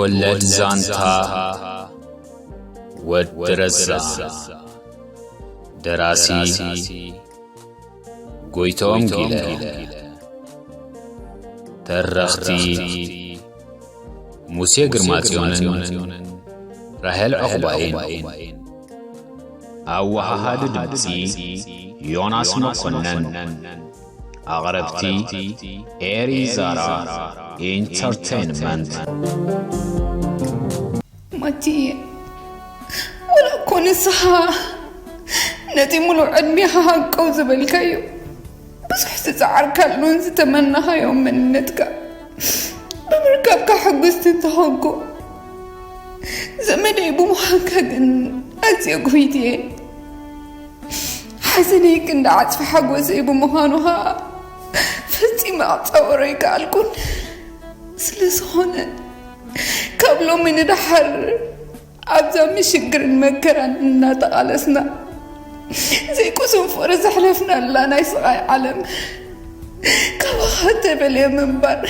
ወለድ ዛንታ ወዲ ረዛ። ደራሲ ጎይቶም ጊለ። ተረኽቲ ሙሴ ግርማጽዮንን ራሄል ዑቕባይን። ኣወሃሃዲ ድምጺ ዮናስ መኮነን። ኣቕረብቲ ኤሪ ዛራ ኢንተርቴይንመንት። ማቲየ፣ ወላ እኮ ንስኻ ነቲ ሙሉእ ዕድሜኻ ሃንቀው ዝበልካዮ፣ ብዙሕ ዝጸዓርካሉን ዝተመናኻዮን መንነትካ ብምርካብካ ሕጉስቲ እንተኾንኩ፣ ዘመደይ ብምዃንካ ግን ኣዝየ ጉሂት እየ። ሓዘነይ ክንዲ ዓጽፊ ሓጎሰይ ብምዃኑ ኸኣ ፈጺመ ክጻወሮ ኣይከኣልኩን። ስለ ዝኾነ ካብ ሎሚ ንደሓር ኣብዛ ምሽግርን መከራን እናተቓለስና ዘይቁሱን ፍቕሪ ዘሕለፍናላ ናይ ስቓይ ዓለም ካባኻ ተፈልየ ምንባር፣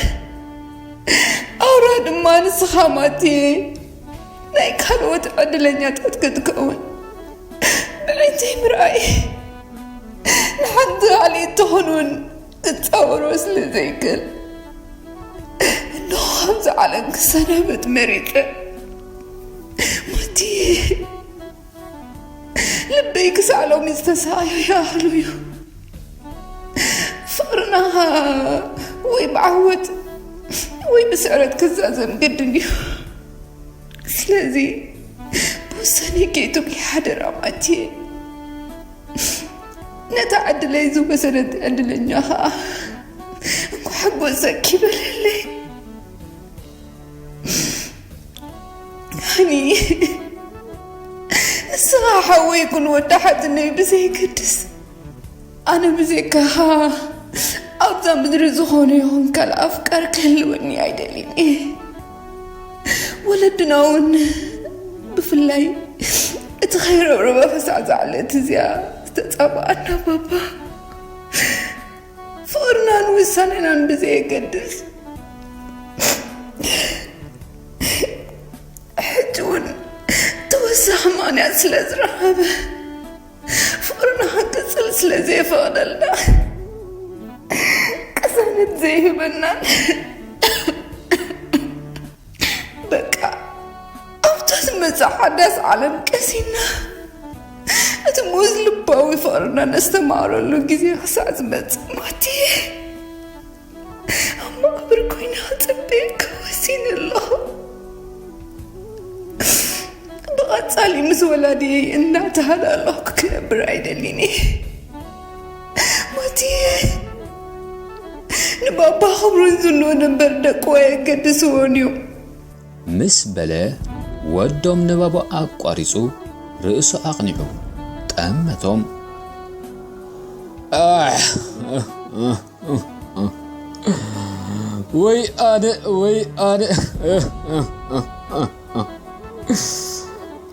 ኣውራ ድማ ንስኻ ማቲ ናይ ካልኦት ዕድለኛታት ክትከውን ብዕንተይ ምርኣይ ንሓንቲ ካልእ ትኹን እውን ክጻወሮ ስለ ዘይክእል፣ እንሆ ኣብዚ ዓለም ክሰናበት መሪጸ። ማቲ፣ ልበይ ክሳዕ ሎሚ ዝተሳእዮ ይኣኽሎ እዩ። ፍቕርና ወይ ብዓወት ወይ ብስዕረት ክዛዘም ግድን እዩ። ስለዚ ብውሳኔ ከይትጉሂ ሓደራ ማቲየ። ነታ ዕድለይ ዝወሰደት ዕድለኛ ኸኣ እንኳዕ ሓጎሰኪ በለለይ። ሃኒ፣ ንስኻ ሓወይ ኩን ወዲ ሓትነይ ብዘይገድስ፣ ኣነ ብዘይካኻ ኣብዛ ምድሪ ዝኾነ ይኹን ካልእ ኣፍቃሪ ክህልወኒ ኣይደልን እየ። ወለድና እውን ብፍላይ እቲ ከይረብረበ ፈሳዕ ዝዓለት እዚኣ ዝተጻብኣና ባባ፣ ፍቕርናን ውሳኔናን ብዘየገድስ፣ ሕጂ እውን ተወሳኺ ምኽንያት ስለ ዝረኸበ፣ ፍቕርና ክቅጽል ስለ ዘየፈቕደልና፣ ቅሳነት ዘይህበናን፣ በቃ ኣብታ ትመጽእ ሓዳስ ዓለም ቀሲና፣ እቲ ሙዝ ልባዊ ፍቕርና ነስተማቕረሉ ግዜ ክሳዕ ዝመጽእ ማቲ፣ ኣብ መቓብር ኮይነ ክጽበየካ ወሲነ ኣለኹ። ብቐጻሊ ምስ ወላዲየይ እናተሃላለኹ ክነብር ኣይደልን እየ። ማቲየ፣ ንባባ ክብሩን ዝንኡን እምበር ደቁ ኣየገድስዎን እዩ። ምስ በለ፣ ወዶም ንባቡ ኣቋሪጹ ርእሱ ኣቕኒዑ ጠመቶም። ኣሕ! ወይ ኣነ፣ ወይ ኣነ።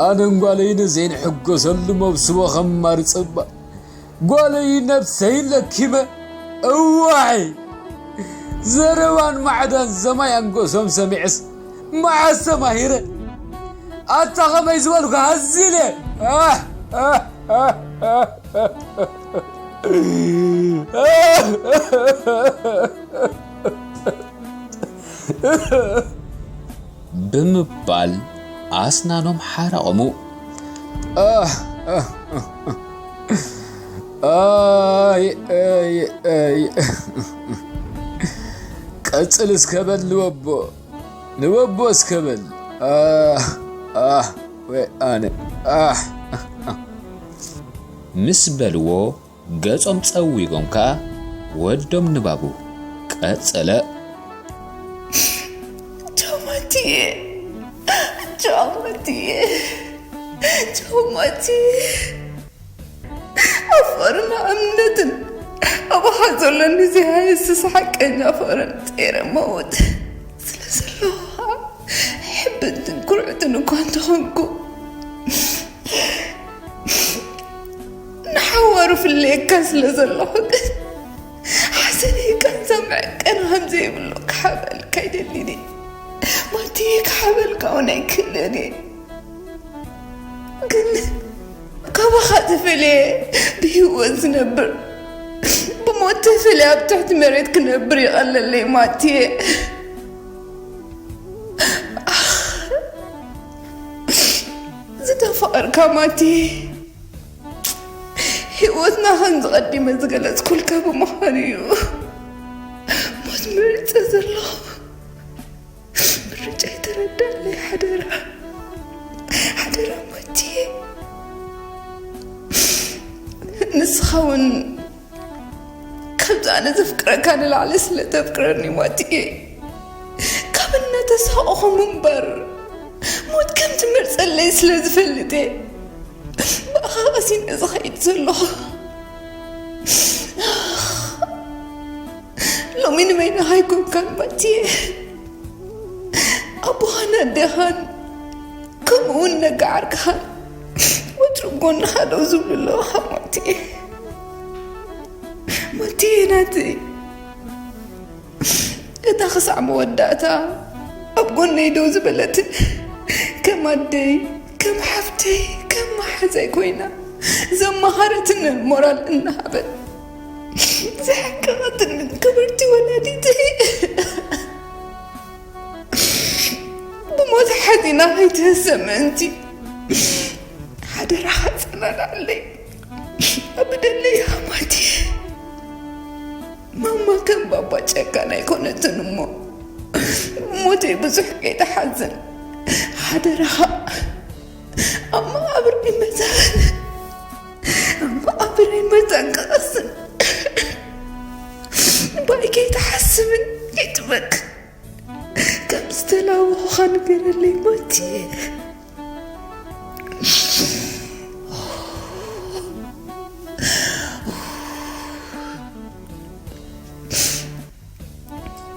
ኣነን ጓለይን ዘይንሕጎሰሉ መብስቦ ከማርጽ እባ። ጓለይ ነብሰይ ለኪመ። እዋይ! ዘረባን ማዕዳን ዘማይ ኣንገሶም ሰሚዐስ መዓስ ተማሂረ። ኣታ ኸመይ ዝበልኩ ሃዚለ። ኣህ፣ ኣህ፣ ኣህ፣ ኣህ። ብምባል ኣስናኖም ሓራቖሙ። ኣህ፣ ኣህ፣ ኣህ። ኣይ፣ ኣይ፣ ኣይ። ቀጽል እስከ በል ንወቦ፣ ንወቦ እስከ በል። ኣህ፣ ኣህ፣ ወይ ኣነ፣ ኣህ፣ ኣህ፣ ኣህ። ምስ በልዎ፣ ገጾም ጸዊጎም ከኣ ወዶም ንባቡ ቀጸለ። ቻው ማቲየ፣ ቻው ማቲየ፣ ቻው ማቲየ። ኣብ ፍቕርና እምነትን ኣብኻ ዘሎኒ ዘይሃስስ ሓቀኛ ፍቕርን ጸይረ መውት ስለ ዘለኹ፣ ሕብንትን ኩርዕትን እኳ እንተኾንኩ፣ ንሓዋሩ ፍለየካ ስለ ዘለኹ ግን፣ ሓዘነይ ቃንዛ መዐቀኒ ከም ዘይብሉ ክሓብኣልካ ኣይደልን እየ። ማቲ፣ እቲ ክሓበልካ እውን ኣይክእልን እየ። ግን ካባኻ ተፈልየ ብህይወት ዝነብር፣ ብሞት ተፈልየ ኣብ ትሕቲ መሬት ክነብር ይቐለለይ ማትየ። ዝተፋቐርካ ማትየ፣ ህይወትና ከም ዝቐዲመ ዝገለጽኩልካ ብምዃኑ እዩ ሞት መሪጸ ዘለኹ። ምርጫ ይተረዳለይ ሓደራ፣ ሓደራ ማትየ። ንስኻ እውን ካብዛ ኣነ ዘፍቅረካ ንላዕሊ ስለ ተፍቅረኒ ማትየ፣ ካብ እናተሳቐኹ ምንባር ሞት ከም ትመርጸለይ ስለ ዝፈልጥ እየ ብኣኻ ቀሲነ ዝኸይድ ዘለኹ። ሎሚ ንበይንኻ ኣይኮንካን ማትየ፣ ኣቦኻን ኣዴኻን ከምኡ እውን ነጋ ዓርክኻን ወትሩ ጎንኻ ደው ዝብሉ ኣለዉ። ማትየ፣ ማትየ ናተይ፣ እታ ክሳዕ መወዳእታ ኣብ ጎነይ ደው ዝበለትን ከም ኣደይ፣ ከም ሓፍተይ፣ ከም መሓዛይ ኮይና ዘማሃረትን ሞራል እናሃበት ዘሕቀቐትን ክብርቲ ወላዲተይ፣ ብሞት ሓዚና ከይትህሰ ምእንቲ ሓደራኻ ጸናንዓለይ። ኣብ ደለይ ማትየ፣ ማማ ከም ባባ ጨካን ኣይኮነትን እሞ ብሞተይ ብዙሕ ከይትሓዝን ሓደራኻ ኣብ መቓብር መዛን፣ ኣብ መቓብር መዛን ክቐስን ባይ ከይትሓስብን ከይትበክ ከም ዝተላወኹኻ ንገረለይ ማትየ።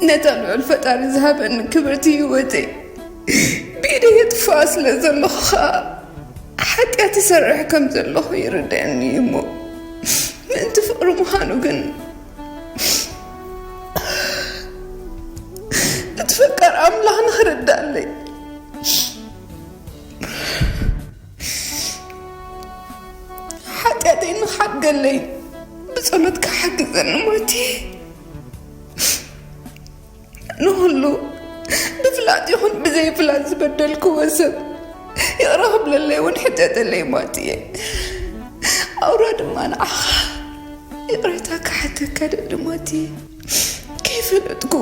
ነታ ልዑል ፈጣሪ ዝሃበኒ ክብርቲ ህይወተይ ብኢደይ የጥፍኣ ስለ ዘለኹ ኸኣ ሓጢኣት ይሰርሕ ከም ዘለኹ ይርድኣኒ እዩ እሞ ምእንቲ ፍቕሪ ምዃኑ ግን እቲ ፈቃር ኣምላኽ ንኽርዳለይ ሓጢኣተይ ንኽሓድገለይ ብጸሎትካ ሓግዘኒ ማትየ። ንኹሉ ብፍላጥ ይኹን ብዘይፍላጥ ዝበደልክዎ ሰብ ይቕረ ክብለለይ እውን ሕተተለይ ማትየ። ኣውራ ድማ ንዓኻ ይቕሬታ ክሓተካ ደሊ ማትየ። ከይፈለጥኩ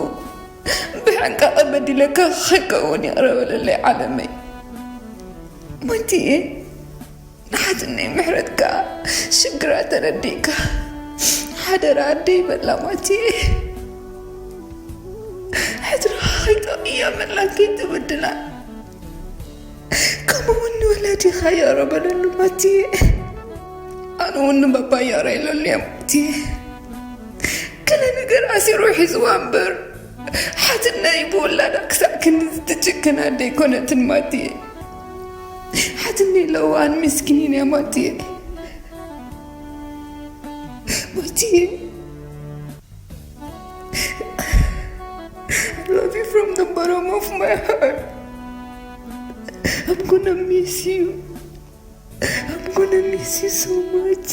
ብሕንቃቐ በዲለካ ከይከውን ይቕረ በለለይ ዓለመይ። ማትየ፣ ንሓትነይ ምሕረትካ ሽግራ ተረዲእካ ሓደራ ኣደይ በላ ማትየ። ሕድርኻ ከይተቕያ መላክ ከይትብድላ ከምኡ እውን ንወላዲኻ ይቕረ በለሉ ማትየ። ኣነ እውን ንባባ ይቕረ ኢለሉ እየ ማትየ። ገለ ነገር ኣሲሩ ሒዝዋ እምበር ሓትነይ ብውላዳ ክሳዕ ክንዲ ዝትጭክን ኣደ ኣይኮነትን ማትየ። ሓትነይ ለዋን ምስኪንን እያ ማትየ። ማትየ፣ I love you from the bottom of my heart. I'm gonna miss you. I'm gonna miss you so much.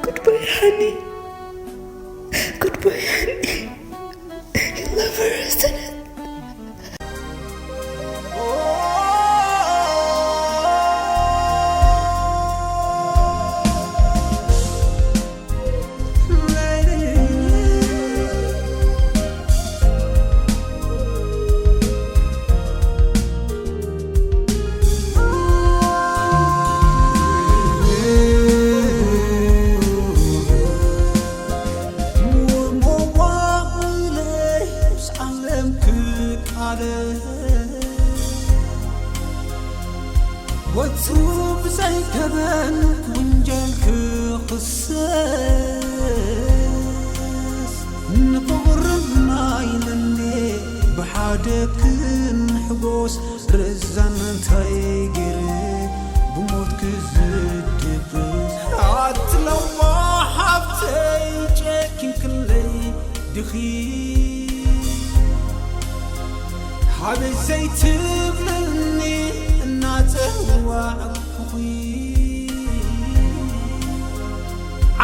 Goodbye, honey. Goodbye, honey. Your lover, Hasanat. ወትሩ ብዘይ ገበን ውንጀል ክኽሰስ ንፍቕርና ኢለኒ ብሓደ ክንሕጎስ ርዛን እንታይ ገይረ ብሞት ክዝድብስ ኣትለዋ ሓብተይ ጨኪንክለይ ድኺ ኣበይ ዘይትብልኒ እናጸዋዕኩኺ፣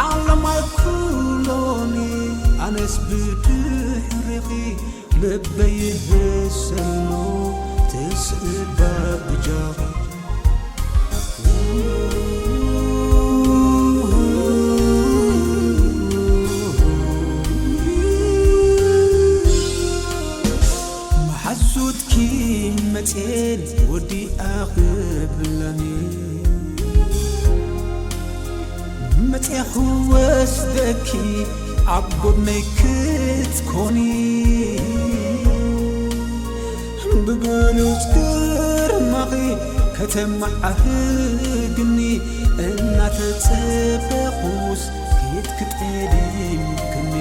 ዓለም ኣይኩሎኒ ኣነስ ብድሕሪኺ፣ ልበይ ይህሰኖ ተስእባ ብጃኺ። መሓዙትኪ መጽኤን ወዲኣ ክብላኒ፣ መጽኤ ክወስደኪ ኣብ ጎድነይ ክትኮኒ፣ ብብሉጽ ግርማኺ ከተመዓህግኒ እናተጸበኹስ ክትክጠድምክኒ።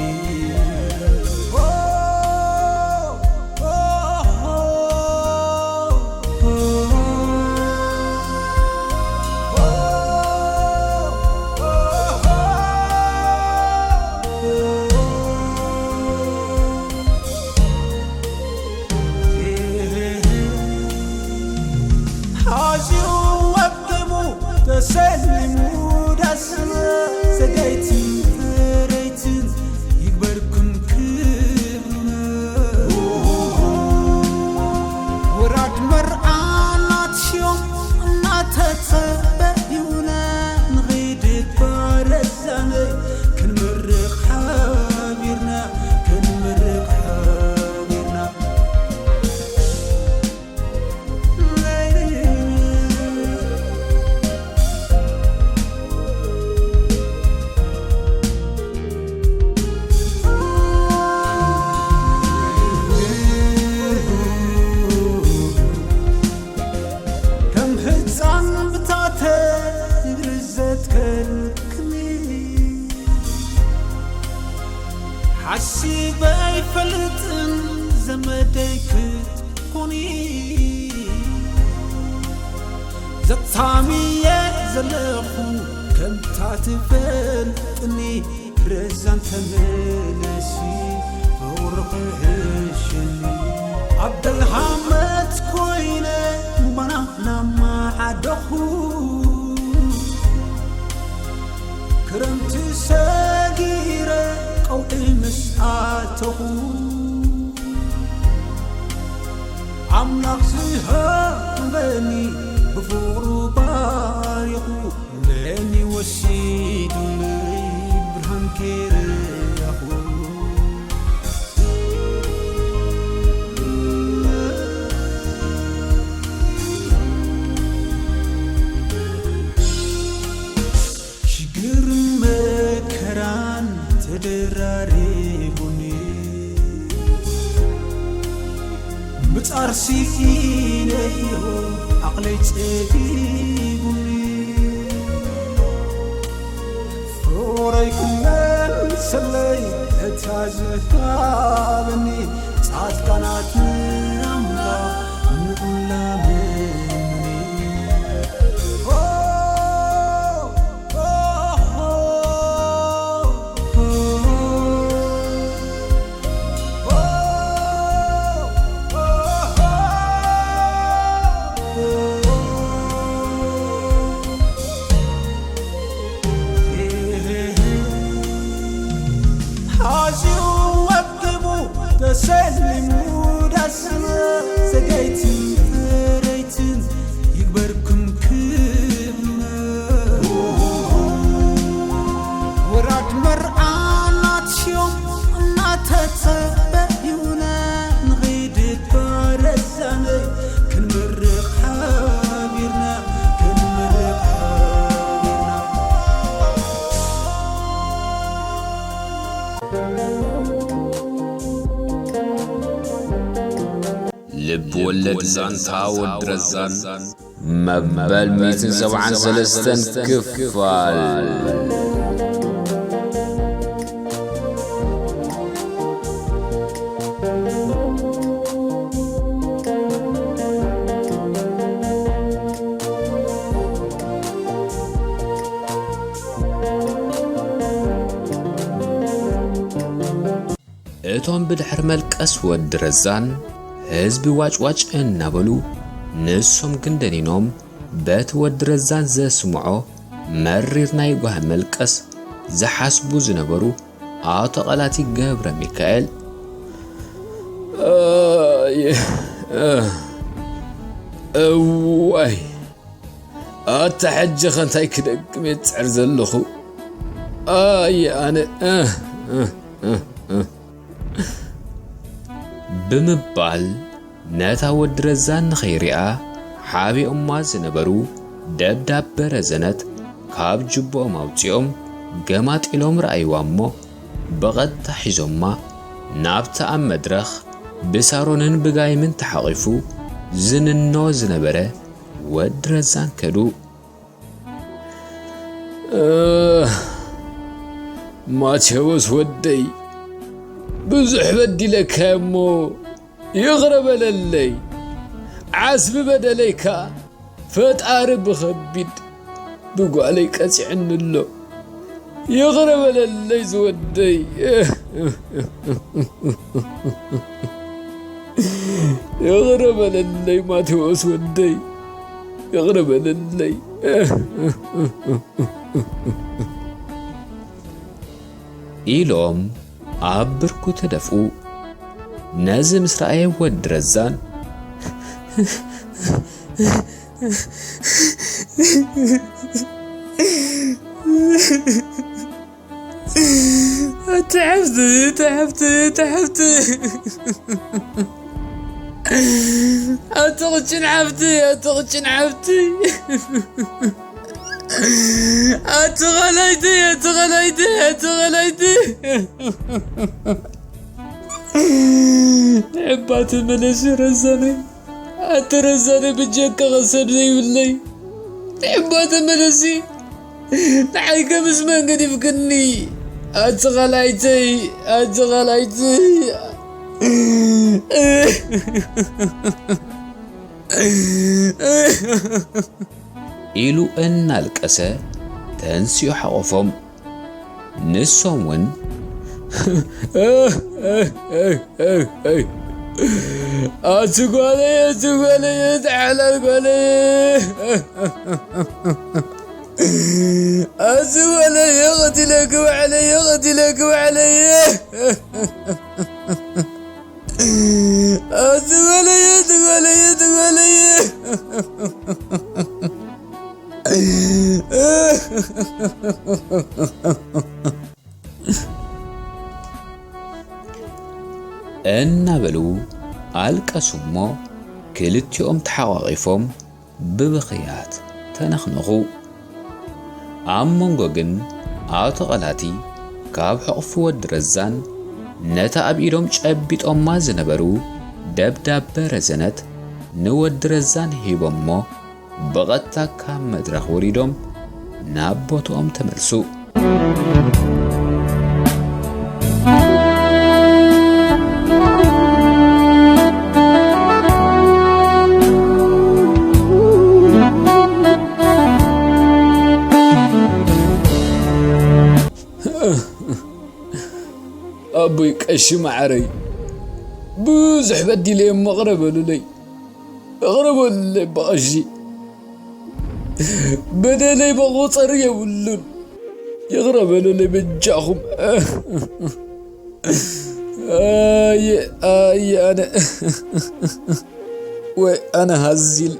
ኣዝዩ ወቂቡ ተሰሊሙ ዳስና ሰገይትን ፍረይትን ይግበርኩም ክብርና። ወራድ መርዓና ትሽዮም እናተጸበዩና ንኸይድ ባረዛነይ ክንምርቕ ሓቢርና፣ ክንምርቕ ሓቢርና። ከም ህፃን ብታተ እግሪ ዘትከልክኒ ሓሲበ ኣይፈልጥን ዘመደይ ክትኮኒ። ዘታሚየ ዘለኹ ከምታ ትፈልጥኒ፣ ረዛን ተመለሲ ፍቕሪ ክሕሸኒ። ኣብ ደልሃመት ኮይነ ማና ናማዓደኹ፣ ክረምቲ ሰጊረ ቀውዒ ምስ ኣተኹ፣ ኣምላኽ ዝሃበኒ ብፍቕሩ ባሪኹ፣ ነኒ ወሲዱለይ ብርሃን ከይረኣኹ። ሽግርን መከራን ተደራሪቡኒ፣ ምጻር ስኢነዮ ዓቕለይ ጸቢቡኒ። ፍቕረይ ክመልሰለይ ነታ ዝሃበኒ፣ ጻድቃናት ንኣምላኽ ንዑ ላመኑኒ። ኣዝዩ ወቂቡ ተሰሊሙ ዳስና ሰገይትን ፍረይትን ይግበርኩም ክብርና። ወራድ መርዓና ትሽዮም እናተጸበዩና ንኸይድ ባረዛነ ክንምርቕ ሓቢርና፣ ክንምርቕ ሓቢርና። ልብ ወለድ ዛንታ ወዲ ረዛን መበል ሚእትን ሰብዓን ሰለስተን ክፋል። እቶም ብድሕሪ መልቀስ ወዲ ረዛን ህዝቢ ዋጭ ዋጭ እናበሉ፣ ንሶም ግን ደኒኖም በቲ ወዲ ረዛን ዘስምዖ መሪር ናይ ጓሂ መልቀስ ዝሓስቡ ዝነበሩ ኣቶ ቐላቲ ገብረ ሚካኤል፣ ኣየ፣ እ፣ እዋይ፣ ኣታ ሕጂ ኸ እንታይ ክደግም እየ ዝጽዕር ዘለኹ? ኣየ ኣነ፣ እ፣ እ፣ እ፣ እ። ብምባል ነታ ወዲ ረዛን ንኸይሪኣ ሓቢኦማ ዝነበሩ ደብዳበ ረዘነት ካብ ጅቦኦም ኣውጺኦም ገማጢሎም ረኣይዋ እሞ ብቐጥታ ሒዞማ ናብቲ ኣብ መድረኽ ብሳሮንን ብጋይምን ተሓቒፉ ዝንኖ ዝነበረ ወዲ ረዛን ከዱ። እ፣ ማቴዎስ ወደይ፣ ብዙሕ በዲለካ እሞ ይቕረ በለለይ። ዓስቢ በደለይ ከኣ ፈጣሪ ብኸቢድ ብጓለይ ቀጺዕኒ ኣሎ። ይቕረ በለለይ ዝወደይ። ይቕረ በለለይ ማቴዎስ ወደይ። ይቕረ በለለይ። ኢሎም ኣብ ብርኩ ተደፍኡ። ነዚ ምስ ረኣየ ወዲ ረዛን፣ ኣቲ ሓፍቲ፣ ኣቲ ሓፍቲ፣ ኣቲ ሓፍቲ። ኣቲ ቕጭን ሓፍቲ፣ ኣቲ ቕጭን ሓፍቲ። ኣቲ ቐላይቲ፣ ኣቲ ቐላይቲ፣ ኣቲ ቐላይቲ። ንዕባ ተመለሲ ረዛነይ። ኣቲ ረዛነይ ብጀካኸ ሰብ ዘይብለይ። ንዕባ ተመለሲ። ንዓይ ከምስ መን ገዲፍክኒ? ኣቲ ቐላይተይ፣ ኣቲ ቐላይተይ። ኢሉ እናልቀሰ ተንሲኡ ሓቖፎም። ንሶም እውን ኣቲ ጓለየ፣ ኣቲ ጓለየ፣ ኣቲ ሓላል ጓለየ፣ ኣቲ ጓለየ፣ ቀቲለኪ ባዕለየ፣ ቀቲለኪ ባዕለየ። ኣቲ ጓለየ፣ ኣቲ ጓለየ፣ ኣቲ ጓለየ። እናበሉ ኣልቀሱ እሞ ክልቲኦም ተሓቋቒፎም ብብኽያት ተነኽነኹ። ኣብ መንጎ ግን ኣቶ ቐላቲ ካብ ሕቑፉ ወዲ ረዛን ነታ ኣብ ኢዶም ጨቢጦማ ዝነበሩ ደብዳበ ረዘነት ንወዲ ረዛን ሂቦሞ ብቐጥታ ካብ መድረኽ ወሪዶም ናብ ቦትኦም ተመልሱ። ኣቦይ ቀሺ ማዓረይ፣ ብዙሕ በዲለ እሞ ይቕረ በሉለይ። ይቕረ በሉለይ ኣባ ቀሺ። በደለይ መቑጸሪ የብሉን። ይቕረ በሉለይ በጃኹም። ኣየ፣ ኣየ ኣነ። ወይ ኣነ ሃዚል።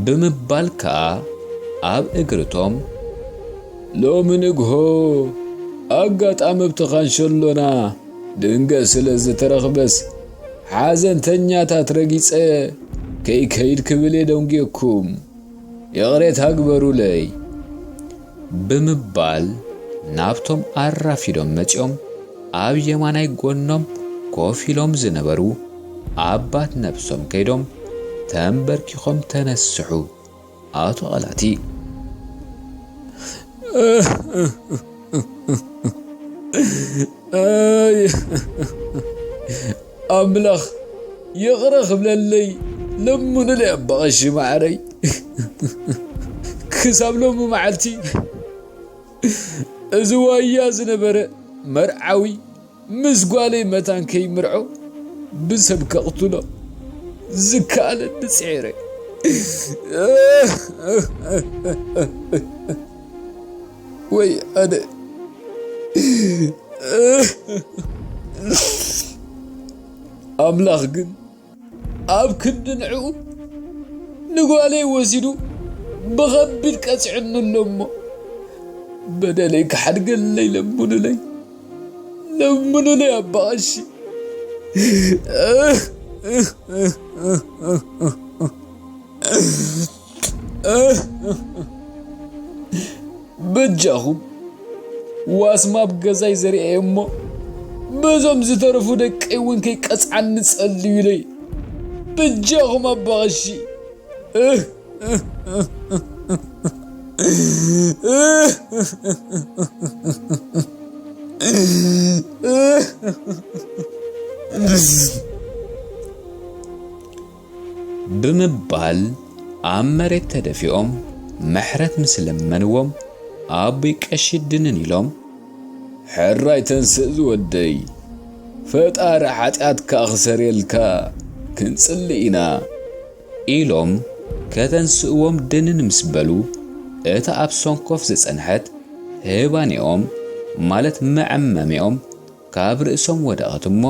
ብምባል ከኣ ኣብ እግርቶም፣ ሎሚ ንግሆ ኣጋጣሚ ኣብቲ ካንሸሎና ድንገት ስለ ዝተረኽበስ፣ ሓዘንተኛታት ረጊጸ ከይከይድ ክብል እየ ደንጒየኩም። ይቕሬታ ግበሩለይ። ብምባል ናብቶም ኣራፊዶም መጺኦም ኣብ የማናይ ጎኖም ኮፍ ኢሎም ዝነበሩ ኣባት ነብሶም ከይዶም ተንበርኪኾም ተነስሑ። ኣቶ ቐላቲ፣ ኣይ፣ ኣምላኽ ይቕረ ክብለለይ ለምኑለይ ኣባ ቀሺ ማዓረይ። ክሳብ ሎሚ መዓልቲ እዚ ዋያ ዝነበረ መርዓዊ ምስ ጓለይ መታን ከይምርዖ ብሰብ ከቕትሎ ዝከኣለኒ ጽዒረ። ወይ ኣነ። ኣምላኽ ግን ኣብ ክንዲ ንዕኡ ንጓለይ ወሲዱ ብኸቢድ ቀጺዑኒ ኣሎ እሞ፣ በደለይ ክሓድገለይ ለምኑለይ፣ ለምኑለይ ኣባ ቀሺ። በጃኹም ዋስማ ኣብ ገዛይ ዘርኤ እሞ፣ በዞም ዝተረፉ ደቀይ እውን ከይቀጽዓኒ ጸልዩለይ። በጃኹም ኣባ ቀሺ። ብምባል ኣብ መሬት ተደፊኦም ምሕረት ምስ ለመንዎም፣ ኣቦይ ቀሺ ድንን ኢሎም፣ "ሕራይ ተንስእ ዝወደይ፣ ፈጣሪ ሓጢኣትካ ክሰርየልካ ክንጽሊ ኢና" ኢሎም ከተንስእዎም ድንን ምስ በሉ፣ እታ ኣብ ሰንኮፍ ዝጸንሐት ህባኔኦም፣ ማለት መዐመሚኦም፣ ካብ ርእሶም ወደቐት እሞ፣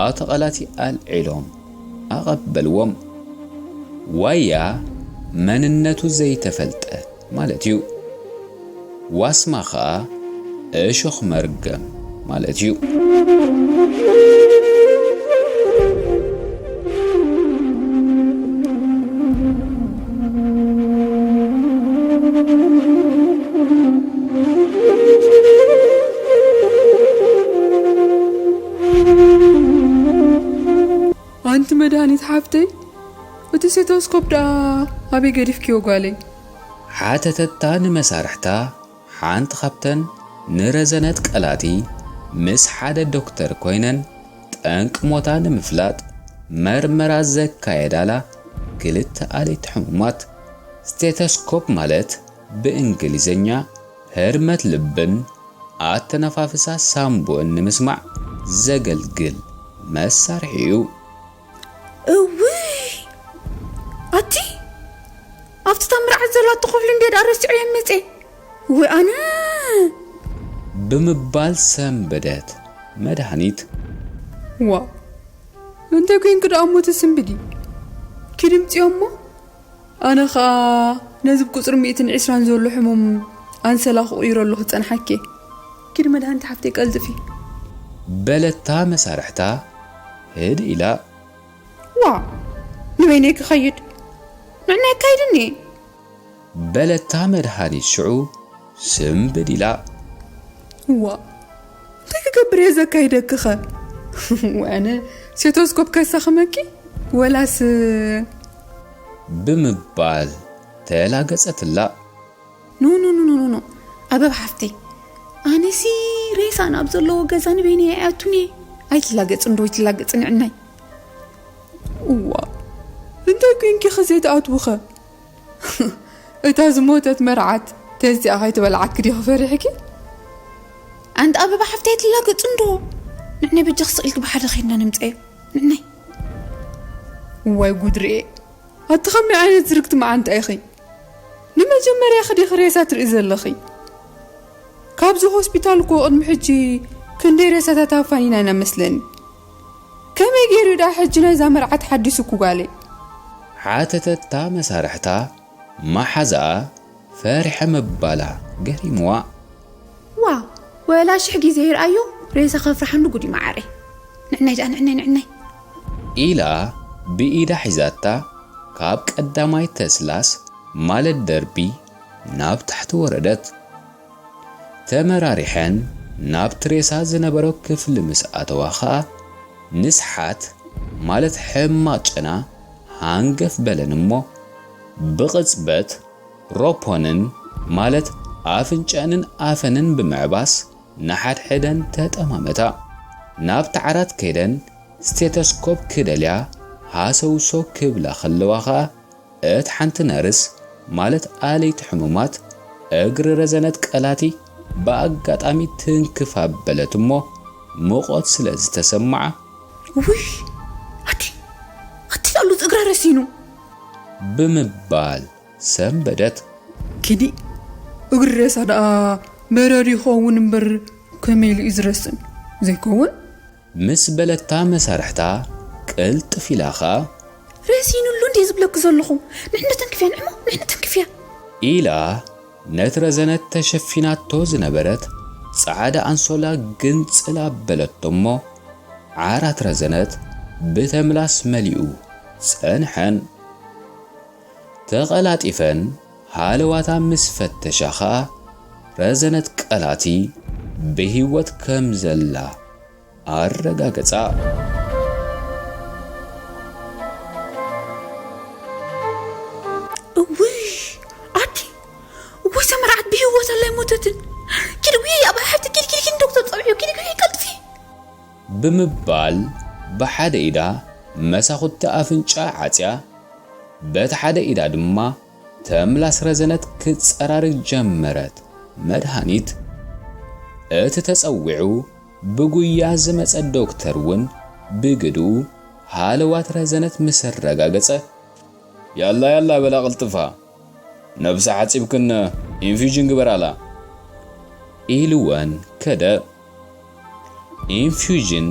ኣቶ ቐላቲ ኣልዒሎም ኣቐበልዎም። ዋያ መንነቱ ዘይተፈልጠ ማለት እዩ። ዋስማ ኸኣ እሾኽ መርገም ማለት እዩ። ኣንቲ መድሃኒት ሓፍተይ፣ እቲ ሴቶስኮፕ ደኣ ኣበይ ገዲፍክዮ ጓለይ? ሓተተታ ንመሳርሕታ ሓንቲ ካብተን ንረዘነት ቀላቲ ምስ ሓደ ዶክተር ኮይነን ጠንቂ ሞታ ንምፍላጥ መርመራ ዘካየዳላ ክልተ ኣለይቲ ሕሙማት። ስቴተስኮፕ ማለት ብእንግሊዝኛ ህርመት ልብን ኣተነፋፍሳ ሳምቡእን ንምስማዕ ዘገልግል መሳርሒ እዩ። እውይ! ኣቲ ኣብቲ ታምርዓት ዘሎ ኣቲ ክፍሊ እንድየ ደኣ ረሲዐዮ መጸ። ወይ ኣነ! ብምባል ሰንበደት መድሃኒት። ዋእ! እንታይ ኮይንኪ ደኣ እሞ ትስንብዲ? ኪዲ ምጽዮ እሞ? ኣነ ኸኣ ነዚ ብቁጽሪ ሚእትን ዕስራን ዘሎ ሕሙም ኣንሰላ ክቕይሮ ኣለኹ ጸንሓኪ። ኪዲ መድሃኒት ሓፍተይ ቀልጥፊ። በለታ መሳርሕታ ህድእ ኢላ። ዋእ! ንበይነይ ክኸይድ? ንዕናይ ኣካይድኒ። በለታ መድሃኒት ሽዑ ስንብድ ኢላ። ዋእ! እንታይ ክገብር እየ ዘካይደኪኸ? ወኣነ ሴቶስኮፕ ከሳኽመኪ? ወላስ? ብምባል ተላገጸትላ። ኖ፣ ኖ፣ ኖ፣ ኖ፣ ኖ፣ ኖ። ኣበባ ሓፍተይ፣ ኣነሲ ሬሳ ናብ ዘለዎ ገዛ ንበይነይ ኣይኣቱን እየ። ኣይትላገጽ እንዶ፣ ኣይትላገጽ ንዕናይ። እዋ፣ እንታይ ኮይንኪ ኸ ዘይትኣትውኸ? እታ ዝሞተት መርዓት ተዚኣ ከይትበልዓኪ ዲኺ ፈሪሕኪ? ኣንቲ ኣበባ ሓፍተይ ኣይትላገጽ እንዶ። ንዕናይ በጃኺ ስቕ ኢልኪ ብሓደ ኸይድና ንምጻዮ። ንዕናይ። እዋይ ጉድ ርኤ። ኣቲ ኸመይ ዓይነት ዝርግቲ መዓንጣ ኢኺ? ንመጀመርያኺ ዲኺ ሬሳ ትርኢ ዘለኺ? ካብዚ ሆስፒታል እኮ ቅድሚ ሕጂ ክንደይ ሬሳታት ኣፋኒና ኢና መስለኒ። ከመይ ገይሩ ደኣ ሕጂ ናይዛ መርዓት ሓዲሱኪ ጓለይ? ሓተተታ መሳርሕታ መሓዛኣ ፈሪሐ ምባላ ገሪምዋ። ዋእ፣ ወላ ሽሕ ግዜ ይርኣዮ ሬሳ ከፍርሓኒ ጉድ እዩ መዓረይ። ንዕናይ ደኣ፣ ንዕናይ፣ ንዕናይ። ኢላ ብኢዳ ሒዛታ ካብ ቀዳማይ ተስላስ ማለት ደርቢ ናብ ታሕቲ ወረደት። ተመራሪሐን ናብቲ ሬሳ ዝነበሮ ክፍሊ ምስ ኣተዋ ኸኣ፣ ንስሓት ማለት ሕማቕ ጨና ሃንገፍ በለን እሞ፣ ብቕጽበት ሮፖንን ማለት ኣፍንጨንን ኣፈንን ብምዕባስ ንሓድሕደን ተጠማመታ። ናብቲ ዓራት ከይደን ስቴተስኮፕ ክደልያ ሃሰውሶ ክብላ ከለዋ ኸኣ፣ እታ ሓንቲ ነርስ ማለት ኣለይቲ ሕሙማት እግሪ ረዘነት ቀላቲ ብኣጋጣሚ ትንክፍ ኣበለት እሞ፣ ሙቐት ስለ ዝተሰምዓ፣ ውይ፣ ኣቲ፣ ኣቲ ኣሉ እግራ ረሲኑ። ብምባል ሰንበደት። ኪዲ፣ እግሪ ሬሳ ደኣ በረድ ይኸውን እምበር ከመይ ኢሉ እዩ ዝረስን? ዘይከውን? ምስ በለታ መሳርሕታ ቅልጥፍ ኢላ ኸኣ፣ ረሲኑሉ እንዴ ዝብለኪ ዘለኹ? ንሕነ ተንክፍያ፣ ንዕሞ፣ ንሕነ ተንክፍያ። ኢላ ነቲ ረዘነት ተሸፊናቶ ዝነበረት ጻዕዳ ኣንሶላ ግንጽል ኣበለቶ እሞ፣ ዓራት ረዘነት ብተምላስ መሊኡ ጸንሐን። ተቐላጢፈን ሃለዋታ ምስ ፈተሻ ኸኣ፣ ረዘነት ቀላቲ ብህይወት ከም ዘላ ኣረጋገጻ። እውይ፣ ኣቲ፣ እወ፣ እዛ መርዓት ብህይወት ኣላ ኣይሞተትን። ኪድ፣ ውይ፣ ኣብ ሓቲ፣ ኪድ፣ ኪድ፣ ኪድ፣ ዶክተር ጸውዒ፣ ኪድ፣ ኪድ፣ ቀልጥፊ። ብምባል ብሓደ ኢዳ መሳኹቲ ኣፍንጫ ዓጽያ፣ በቲ ሓደ ኢዳ ድማ ተምላስ ረዘነት ክትጸራርግ ጀመረት። መድሃኒት፣ እቲ ተጸዊዑ ብጉያ ዝመጸ ዶክተር እውን ብግድኡ ሃለዋት ረዘነት ምስ ኣረጋገጸ፣ ያላ ያላ በላ ቅልጥፋ፣ ነብሳ ሓጺብክን ኢንፊውዥን ግበራላ። ኢልወን ከደ። ኢንፊውዥን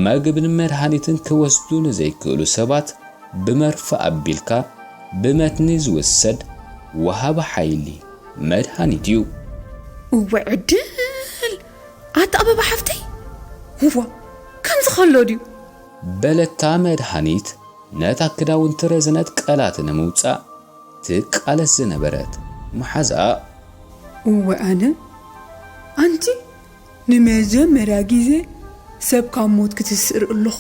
መግብን መድሃኒትን ክወስዱ ንዘይክእሉ ሰባት ብመርፈ ኣቢልካ ብመትኒ ዝውሰድ ወሃቢ ሓይሊ መድሃኒት እዩ። እወ ዕድል! ኣታ ኣበባ ሓፍተይ! እዋ፣ ከምዚ ከሎ ድዩ? በለታ መድሃኒት ነታ ክዳውንቲ ረዘነት ቀላት ንምውጻእ ትቃለስ ዝነበረት መሓዛኣ። እወ ኣነ፣ ኣንቲ ንመጀመርያ ግዜ ሰብ ካብ ሞት ክትስእር ኣለኹ።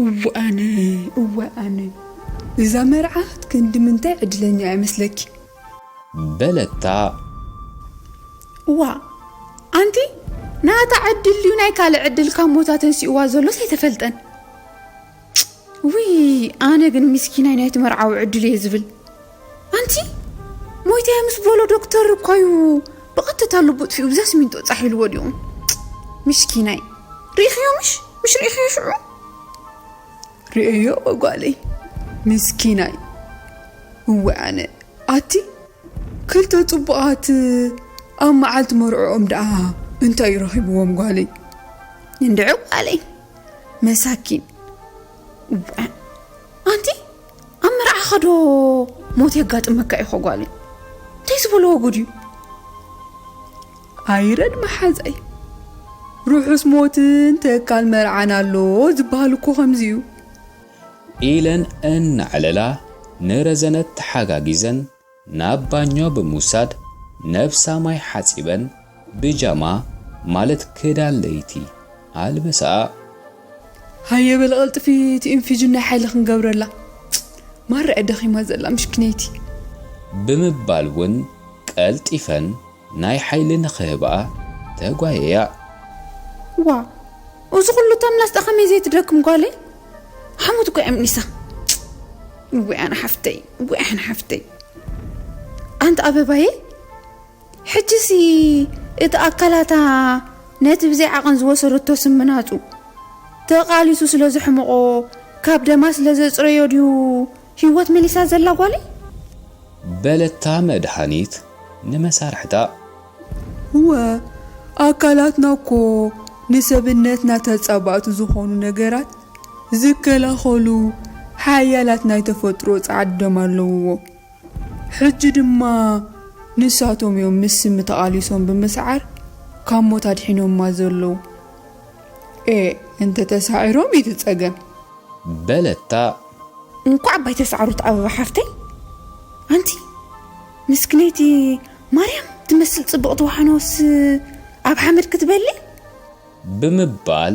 እወ ኣነ፣ እወ ኣነ፣ እዛ መርዓት ክንዲ ምንታይ ዕድለኛ እያ መስለኪ? በለታ። እዋ፣ ኣንቲ ናታ ዕድል ድዩ ናይ ካልእ ዕድል ካብ ሞት ኣተንሲእዋ ዘሎስ ኣይተፈልጠን። ውይ፣ ኣነ ግን ምስኪናይ ናይቲ መርዓዊ ዕድል እየ ዝብል። ኣንቲ፣ ሞይተ ምስ በሎ ዶክተር እኳዩ ብቐጥታ ልቡ ጥፊኡ ብዛ ስሚንቶ ጻሕ ኢልዎ ድዩ? ምስኪናይ። ርኢኽዮ ምሽ? ምሽ ርኢኽዮ ሽዑ? ርእዮ ጓለይ። ምስኪናይ። እወ ኣነ። ኣቲ፣ ክልተ ጽቡቓት ኣብ መዓልቲ መርዕኦም ደኣ እንታይ ረኺብዎም ጓለይ? እንድዒ ጓለይ፣ መሳኪን። እዋ፣ ኣንቲ፣ ኣብ መርዓኻ ዶ ሞት የጋጥመካ ኢኾ ጓለይ? እንታይ ዝበልዎ ጉድ እዩ? ኣይረድ መሓዛይ፣ ርሑስ ሞትን ተካል መርዓን ኣሎ ዝበሃል እኮ ከምዚ እዩ። ኢለን እናዕለላ ንረዘነት ተሓጋጊዘን ናብ ባኞ ብምውሳድ ነብሳ ማይ ሓጺበን ብጃማ ማለት ክዳን ለይቲ ኣልበሳኣ። ሃየ በል ቀልጥፊ እቲ ኢንፊውዥን ናይ ሓይሊ ክንገብረላ። ማርዐ ደኺማ ዘላ ምሽክነይቲ። ብምባል እውን ቀልጢፈን ናይ ሓይሊ ንኽህብኣ ተጓየያ። ዋ፣ እዚ ኩሉ ተምላስ ደኣ ከመይ ዘይትደክም ጓለይ? ሓሙት እኮ እያ ምኒሳ። እወ ኣነ ሓፍተይ፣ እወ ኣነ ሓፍተይ። ኣንቲ ኣበባየ፣ ሕጂሲ እቲ ኣካላታ ነቲ ብዘይ ዓቐን ዝወሰደቶ ስም ምናጹ፣ ተቓሊሱ ስለ ዘሕምቖ፣ ካብ ደማ ስለ ዘጽረዮ ድዩ ህይወት መሊሳ ዘላ ጓለይ? በለታ መድሃኒት ንመሳርሕታ። እወ፣ ኣካላትና እኮ ንሰብነትና ተጻባእቲ ዝኾኑ ነገራት ዝከላኸሉ ሓያላት ናይ ተፈጥሮ ጻዕዲ ደም ኣለውዎ። ሕጂ ድማ ንሳቶም እዮም ምስ ስሚ ተቓሊሶም ብምስዓር ካብ ሞት ኣድሒኖማ ዘለዉ። ኤ፣ እንተ ተሳዒሮም እዩ እቲ ጸገም። በለታ። እንኳዕ ባይተሳዕሩት ኣበባ ሓፍተይ። ኣንቲ ምስክነይቲ ማርያም ትመስል ጽብቕቲ ዋሕኖስ ኣብ ሓመድ ክትበሊ? ብምባል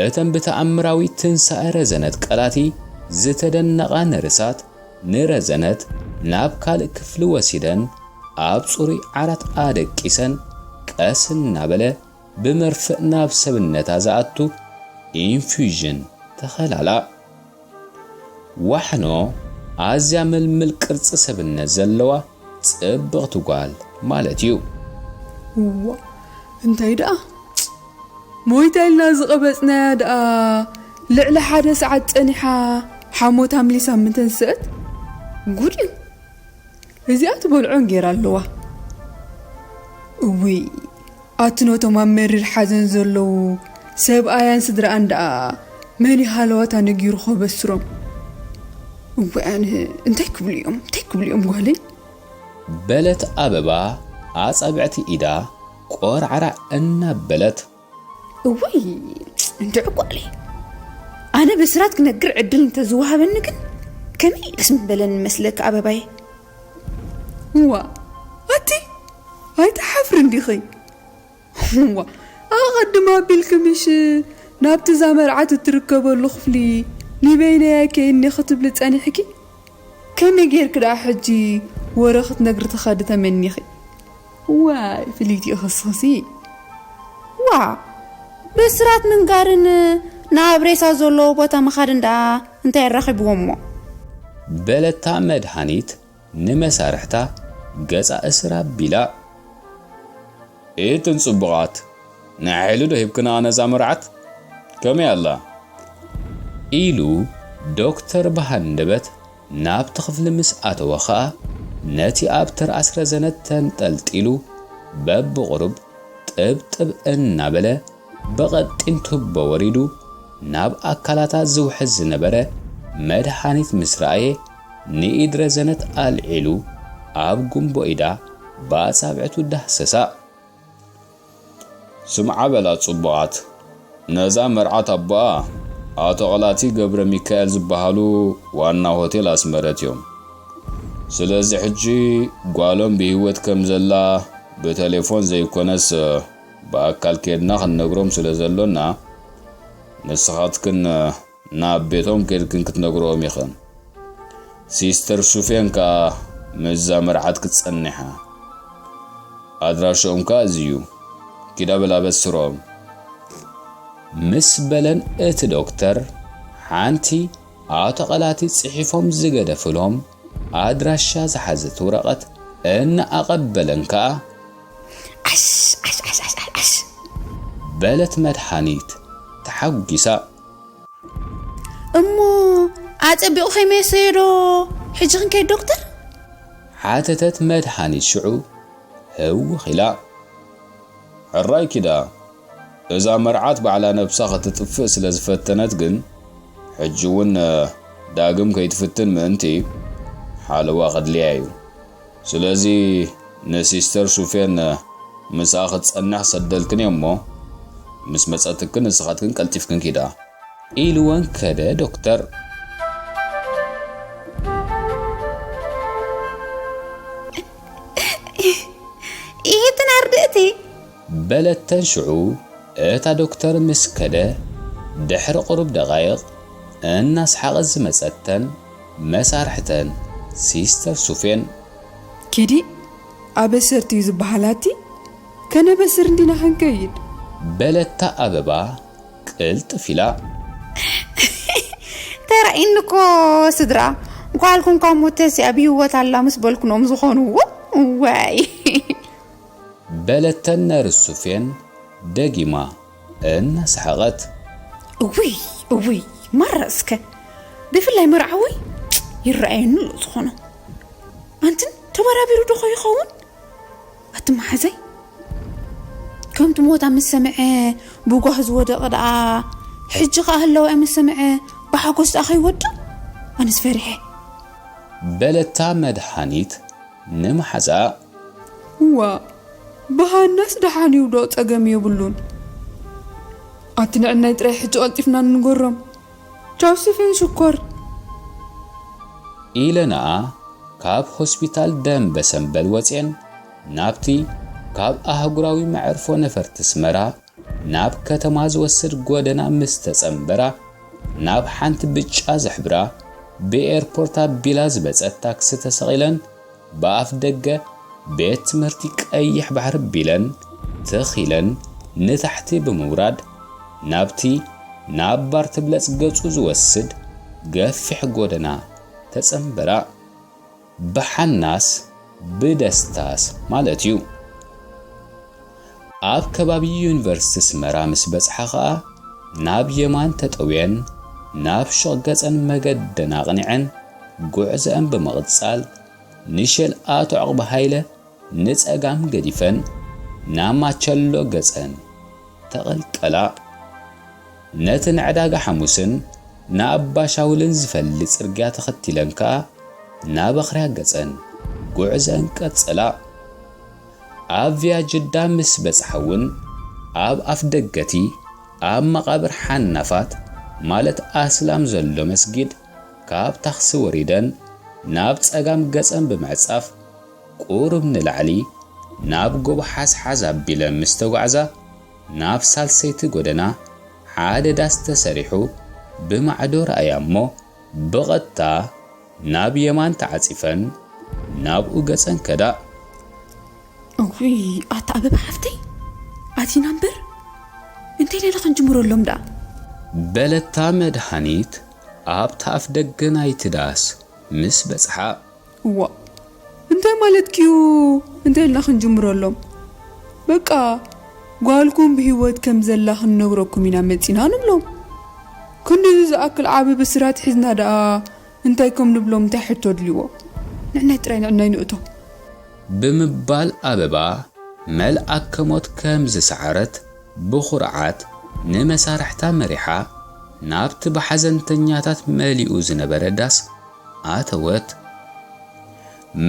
እተን ብተኣምራዊ ትንሳኤ ረዘነት ቀላቲ ዝተደነቓ ነርሳት ንረዘነት ናብ ካልእ ክፍሊ ወሲደን ኣብ ጽሩይ ዓራት ኣደቂሰን ቀስ እናበለ ብመርፍእ ናብ ሰብነታ ዝኣቱ ኢንፊውዥን ተኸላላ። ዋሕኖ ኣዝያ ምልምል ቅርጺ ሰብነት ዘለዋ ጽብቕቲ ጓል ማለት እዩ። እዋ እንታይ ደኣ ሞይታ ኢልና ዝቐበጽናያ ደኣ ልዕሊ ሓደ ሰዓት ጸኒሓ ሓሞት ኣምሊሳ ምተንስአት? ጉድ እዩ። እዚኣ ትበልዖን ጌራ ኣለዋ። እውይ፣ ኣቲ ነቶም ኣብ መሪር ሓዘን ዘለዉ ሰብኣያን ስድራኣን ደኣ መን እዩ ሃለዋታ ነጊሩ ከበስሮም? እውይ ኣነ እንታይ ክብሉ እዮም፣ እንታይ ክብሉ እዮም ጓለይ? በለት ኣበባ ኣጻብዕቲ ኢዳ ቆርዓራ እናበለት። እውይ እንድዒ ጓለይ፣ ኣነ ብስራት ክነግር ዕድል እንተዝወሃበኒ ግን ከመይ ደስ ምበለኒ መስለኪ ኣበባየ። እዋ ኣቲ ኣይትሓፍርን ዲኺ? እዋ ኣቐድም ኣቢልኪ ምሽ ናብቲ እዛ መርዓት እትርከበሉ ክፍሊ ንበይነይ ኣይከይድን እየ ክትብሊ ጸኒሕኪ? ከመይ ጌርኪ ደኣ ሕጂ ወረ ክትነግሪ ትኸዲ ተመኒኺ? ዋይ ፍልይቲ ኢኺ እስኺሲ። ዋ ብስራት ምንጋርን ናብ ሬሳ ዘለዎ ቦታ ምኻድን ደኣ እንታይ ኣራኺብዎም እሞ? በለታ መድሃኒት ንመሳርሕታ ገጻ እስር ኣቢላ። ኢትን ጽቡቓት ንሓይሉ ዶ ሂብክና ነዛ መርዓት? ከመይ ኣላ? ኢሉ ዶክተር ብሃንደበት ናብቲ ክፍሊ ምስ ኣተወ ኸኣ ነቲ ኣብ ትርኣስ ረዘነት ተንጠልጢሉ በብቑሩብ ጥብጥብ እናበለ ብቐጢን ቱቦ ወሪዱ ናብ ኣካላታ ዝውሕዝ ዝነበረ መድሃኒት ምስ ረኣየ ንኢድ ረዘነት ኣልዒሉ ኣብ ጉንቦ ኢዳ ብኣጻብዕቱ ዳህሰሳ። ስምዓ በላ ጽቡቓት፣ ነዛ መርዓት ኣቦኣ ኣቶ ቐላቲ ገብረ ሚካኤል ዝበሃሉ ዋና ሆቴል ኣስመረት እዮም። ስለዚ ሕጂ ጓሎም ብህይወት ከም ዘላ ብተሌፎን ዘይኮነስ ብኣካል ኬድና ክንነግሮም ስለ ዘሎና ንስኻትክን ናብ ቤቶም ኬድክን ክትነግርኦም ኢኽን። ሲስተር ሱፌን ከኣ ምስዛ መርዓት ክትጸንሕ እያ። ኣድራሽኦም ከኣ እዚ እዩ። ኪዳ በል ኣበስሮም። ምስ በለን እቲ ዶክተር ሓንቲ ኣቶ ቐላቲ ጽሒፎም ዝገደፍሎም ኣድራሻ ዝሓዘት ወረቐት እናኣቐበለን ከኣ ዓሽ ዓሽ ዓሽ ዓሽ ዓሽ ዓሽ በለት መድሃኒት ተሓጒሳ። እሞ ኣጸቢቑ ከይመሰዮ ዶ ሕጂ ክንከይድ ዶክተር? ሓተተት መድሃኒት ሽዑ ህውኽ ኢላ። ሕራይ ኪዳ፣ እዛ መርዓት ባዕላ ነብሳ ከተጥፍእ ስለ ዝፈተነት ግን ሕጂ እውን ዳግም ከይትፍትን ምእንቲ ሓለዋ ከድልያ እዩ። ስለዚ ንሲስተር ሱፌን ምስኣ ክትጸንሕ ሰደልክን እየ እሞ ምስ መጸትክን ንስኻትክን ቀልጢፍክን ኪዳ። ኢልወን ከደ ዶክተር። ኢትን ኣርድእቲ በለተን ሽዑ እታ ዶክተር ምስ ከደ ድሕሪ ቁሩብ ደቓይቕ እናስሓቐት ዝመጸተን መሳርሕተን ሲስተር ሱፌን ኪዲ ኣበሰርቲ እዩ ዝበሃል ኣቲ ከነበስር እንዲና ክንከይድ በለታ ኣበባ ቅልጥፍ ኢላ ተራኢኒ እኮ ስድራ ጓልኩም ካብ ሞተሲ ኣብ ህይወት ኣላ ምስ በልኩኖም ዝኾንዎ ዋይ በለተን ነርስ ሱፌን ደጊማ እናሰሓቐት። እውይ እውይ ማራ እስከ ብፍላይ መርዓወይ ይረኣየኒ ኣሎ ዝኾኖ ኣንትን ተበራቢሩ ዶ ይኸውን ኣቲ መሓዘይ ከምቲ ሞታ ምስ ሰምዐ ብጓህ ዝወደቐ ደኣ ሕጂ ኸኣ ህለዋ ምስ ሰምዐ ብሓጎስ ደኣ ከይወድቕ ኣነስ ፈሪሐ በለታ መድሃኒት ንመሓዛኣ እዋ ብሃናስ ደሓን እዩ ዶ ጸገም የብሉን ኣቲ ንዕናይ ጥራይ ሕጂ ቀልጢፍና ንንገሮም ቻው ስፊን ሽኮር ኢለናኣ ካብ ሆስፒታል ደንበ ሰምበል ወፅየን ናብቲ ካብ ኣህጉራዊ መዕርፎ ነፈርቲ ስመራ ናብ ከተማ ዝወስድ ጎደና ምስ ተጸንበራ ናብ ሓንቲ ብጫ ዘሕብራ ብኤርፖርት ኣቢላ ዝመጸት ታክሲ ተሰቒለን ብኣፍ ደገ ቤት ትምህርቲ ቀይሕ ባሕሪ ቢለን ትኽ ኢለን ንታሕቲ ብምውራድ ናብቲ ናብ ባር ትብለጽ ገጹ ዝወስድ ገፊሕ ጎደና ተጸንበራ። ብሓናስ ብደስታስ ማለት እዩ። ኣብ ከባቢ ዩኒቨርሲቲ ኣስመራ ምስ በጽሓ ኸኣ፣ ናብ የማን ተጠውየን ናብ ሹቕ ገጸን መገደን ኣቕኒዐን ጉዕዘአን ብምቕጻል፣ ንሸል ኣቶ ዑቕባ ሃይለ ንጸጋም ገዲፈን ናብ ማቸሎ ገጸን ተቐልቀላ። ነቲ ንዕዳጋ ሓሙስን ንኣባሻውልን ዝፈሊ ጽርግያ ተኸቲለን ከኣ ናብ ኣኽርያ ገጸን ጉዕዘን ቀጸላ። ኣብ ቪያ ጅዳ ምስ በጽሓ እውን ኣብ ኣፍደገቲ ኣብ መቓብር ሓናፋት ማለት ኣስላም ዘሎ መስጊድ ካብ ታኽሲ ወሪደን ናብ ጸጋም ገጸን ብምዕጻፍ ቁሩብ ንላዕሊ ናብ ጎቦ ሓዝሓዝ ኣቢለን ምስ ተጓዕዛ፣ ናብ ሳልሰይቲ ጎደና ሓደ ዳስ ተሰሪሑ ብማዕዶ ረኣያ እሞ፣ ብቐጥታ ናብ የማን ተዓጺፈን ናብኡ ገጸን ከዳ። እውይ፣ ኣታ ኣበባ ሓፍተይ፣ ኣቲና እምበር፣ እንታይ ኢልና ክንጅምረሎም ደኣ? በለታ መድሃኒት ኣብታ ኣፍ ደገ ናይቲ ዳስ ምስ በጽሓ። እዋ፣ እንታይ ማለትኪ'ዩ? እንታይ ኢልና ክንጅምረሎም? በቃ፣ ጓልኩም ብህይወት ከም ዘላ ክንነግረኩም ኢና መጺና ንብሎም። ክንድዚ ዝኣክል ዓቢ ብስራት ሒዝና ደኣ እንታይ ከም ንብሎም፣ እንታይ ሕቶ ኣድልይዎ? ንዕናይ ጥራይ ንዕናይ ንእቶ። ብምባል ኣበባ መልኣከ ሞት ከም ዝሰዓረት ብኹርዓት ንመሳርሕታ መሪሓ ናብቲ ብሓዘንተኛታት መሊኡ ዝነበረ ዳስ ኣተወት።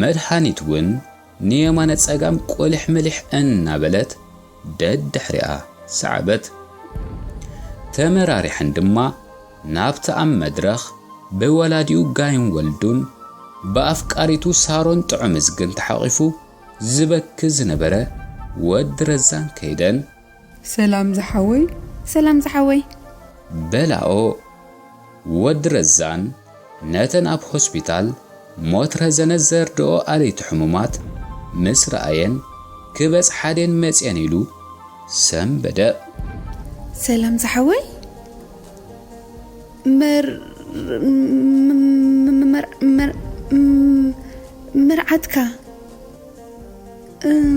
መድሃኒት እውን ንየማነ ጸጋም ቁልሕ ምልሕ እናበለት ደድሕሪኣ ሰዓበት። ተመራሪሐን ድማ ናብቲ ኣብ መድረኽ ብወላዲኡ ጋይን ወልዱን ብኣፍቃሪቱ ሳሮን ጥዑምዝግን ተሓቒፉ ዝበኪ ዝነበረ ወዲ ረዛን ከይደን። ሰላም ዝሓወይ። ሰላም ዝሓወይ። በላኦ። ወዲ ረዛን ነተን ኣብ ሆስፒታል ሞት ረዘነ ዘርድኦ ኣለይቲ ሕሙማት ምስ ረኣየን፣ ክበጽሓ ድየን መጽየን ኢሉ ሰንበደ። ሰላም ዝሓወይ። መር-፣ መር-፣ መር-፣ መርዓትካ። እም፣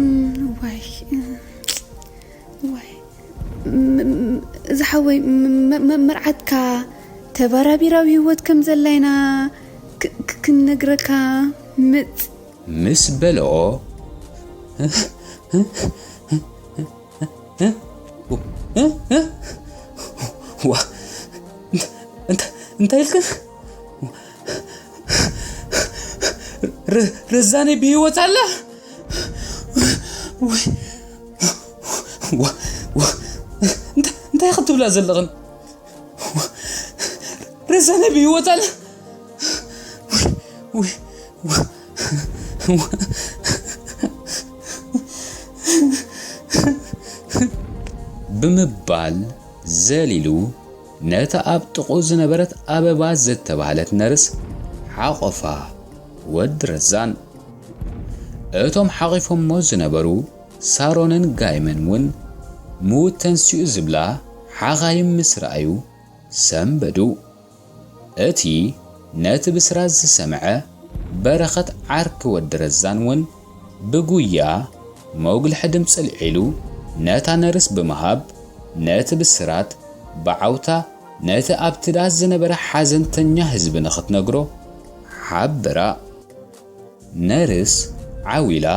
ዋይ፣ እም፣ ዋይ። ም-፣ ም-፣ ዝሓወይ፣ ም-፣ ም-፣ ም-፣ መርዓትካ ተባራቢራዊ ህይወት ከም ዘላይና ክ-፣ ክ-፣ ክንነግረካ ምጽ። ምስ በልኦ፣ ዋ፣ እንታ-፣ እንታይ ኢልክን? ረ-፣ ረዛነይ ብህይወት ኣላ? ወይ፣ ዋ፣ ዋ፣ እንታ-፣ እንታይ ክትብላ ዘለኽን? ረዛነይ ብህይወት ኣላ? ወይ፣ ወይ፣ ዋ፣ ዋ። ብምባል ዘሊሉ ነታ ኣብ ጥቕኡ ዝነበረት ኣበባ ዝተባህለት ነርስ ሓቖፋ። ወዲ ረዛን፣ እቶም ሓቒፎሞ ዝነበሩ ሳሮንን ጋይምን እውን ምዉት ተንሲኡ ዝብላ ሓኻይም ምስ ረኣዩ ሰንበዱ። እቲ ነቲ ብስራት ዝሰምዐ በረኸት ዓርኪ ወዲ ረዛን እውን ብጉያ መጉልሒ ድምፂ ኣልዒሉ ነታ ነርስ ብምሃብ ነቲ ብስራት ብዓውታ ነቲ ኣብቲ ዳስ ዝነበረ ሓዘንተኛ ህዝቢ ንኽትነግሮ ሓበራ። ነርስ ዓው ኢላ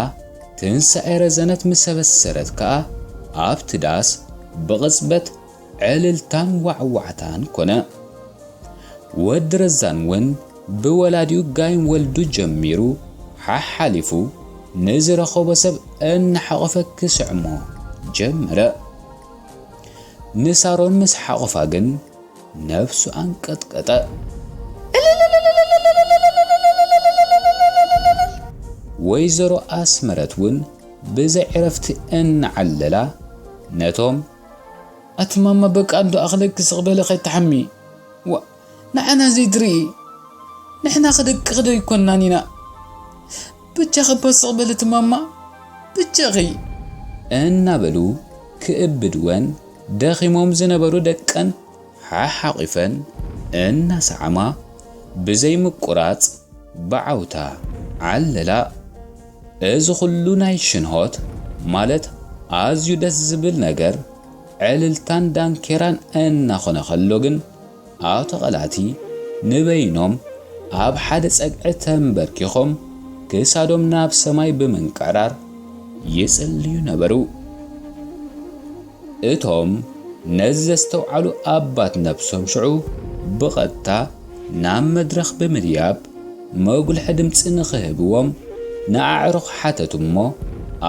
ትንሳኤ ረዘነት ምስ ኣበሰረት ከኣ ኣብቲ ዳስ ብቕጽበት ዕልልታን ዋዕዋዕታን ኮነ። ወዲ ረዛን እውን ብወላዲኡ ጋይም ወልዱ ጀሚሩ ሓሓሊፉ ንዝረኸቦ ሰብ እናሓቖፈ ክስዕሞ ጀመረ። ንሳሮን ምስ ሓቖፋ ግን ነብሱ ኣንቀጥቀጠ። ወይዘሮ ኣስመረት እውን ብዘይ ዕረፍቲ እናዓለላ ነቶም፣ ኣቲ ማማ በቃ እንዶ ኣኽለኪ ስቕ በሊ ከይትሓሚ። ዋ፣ ንዓና ዘይትርኢ? ንሕና ከ ደቅኺ ዶ ኣይኮንናን ኢና? ብቻኺ እባ ስቕ በሊ እቲ ማማ፣ ብቻኺ። እናበሉ ክእብድወን ደኺሞም ዝነበሩ ደቀን ሓሓቒፈን እናሰዓማ ብዘይ ምቁራጽ ብዓውታ ዓለላ። እዚ ኹሉ ናይ ሽንሆት ማለት ኣዝዩ ደስ ዝብል ነገር፣ ዕልልታን ዳንኬራን እናኾነ ከሎ ግን፣ ኣቶ ቐላቲ ንበይኖም ኣብ ሓደ ጸግዒ ተንበርኪኾም ክሳዶም ናብ ሰማይ ብምንቅዕራር ይጽልዩ ነበሩ። እቶም ነዚ ዘስተውዓሉ ኣባት ነብሶም ሽዑ ብቐጥታ ናብ መድረኽ ብምድያብ መጉልሒ ድምጺ ንኽህብዎም ንኣዕሩኽ ሓተቱ እሞ፣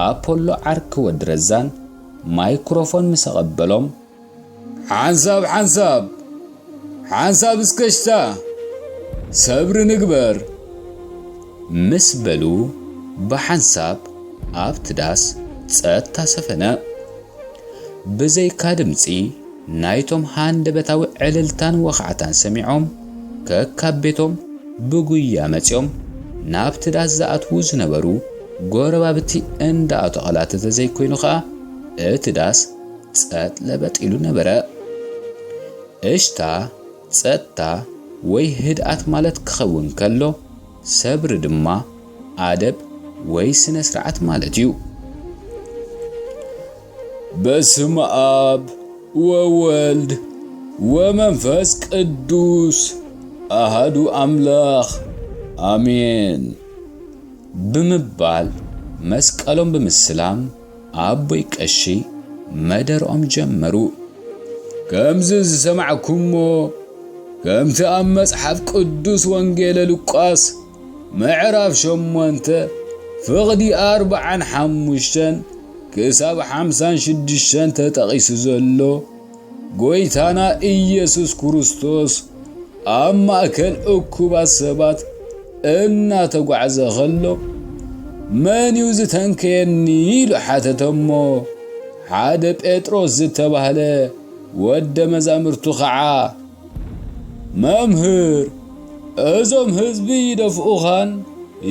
ኣፖሎ ዓርኪ ወዲ ረዛን ማይክሮፎን ምስ ኣቐበሎም፣ ሓንሳብ ሓንሳብ ሓንሳብ እስከ ሽታ ሰብሪ ንግበር ምስ በሉ፣ ብሓንሳብ ኣብቲ ዳስ ጸጥታ ሰፈነ። ብዘይካ ድምጺ ናይቶም ሃንደበታዊ ዕልልታን ወኻዕታን ሰሚዖም፣ ከካብ ቤቶም ብጉያ መጺኦም ናብቲ ዳስ ዝኣትዉ ዝነበሩ ጎረባብቲ እንዳ ኣቶ ቐላቲ ተዘይኮይኑ ኸኣ፣ እቲ ዳስ ጸጥ ለበጥ ኢሉ ነበረ። እሽታ፣ ጸጥታ ወይ ህድኣት ማለት ክኸውን ከሎ፣ ሰብሪ ድማ ኣደብ ወይ ስነ ስርዓት ማለት እዩ። በስመ ኣብ ወወልድ ወመንፈስ ቅዱስ ኣሃዱ ኣምላኽ ኣሜን። ብምባል መስቀሎም ብምስላም ኣቦይ ቀሺ መደርኦም ጀመሩ። ከምዚ ዝሰማዕኩሞ፣ ከምቲ ኣብ መጽሓፍ ቅዱስ ወንጌለ ሉቃስ ምዕራፍ ሸሞንተ ፍቕዲ ኣርብዓን ሓሙሽተን ክሳብ ሓምሳን ሽዱሽተን ተጠቒሱ ዘሎ፣ ጎይታና ኢየሱስ ክርስቶስ ኣብ ማእከል እኩባት ሰባት እናተጓዕዘ ኸሎ፣ "መን እዩ ዝተንከየኒ?" ኢሉ ሓተተ እሞ፣ ሓደ ጴጥሮስ ዝተባህለ ወደ መዛሙርቱ ኸዓ፣ "መምህር፣ እዞም ህዝቢ ይደፍኡኻን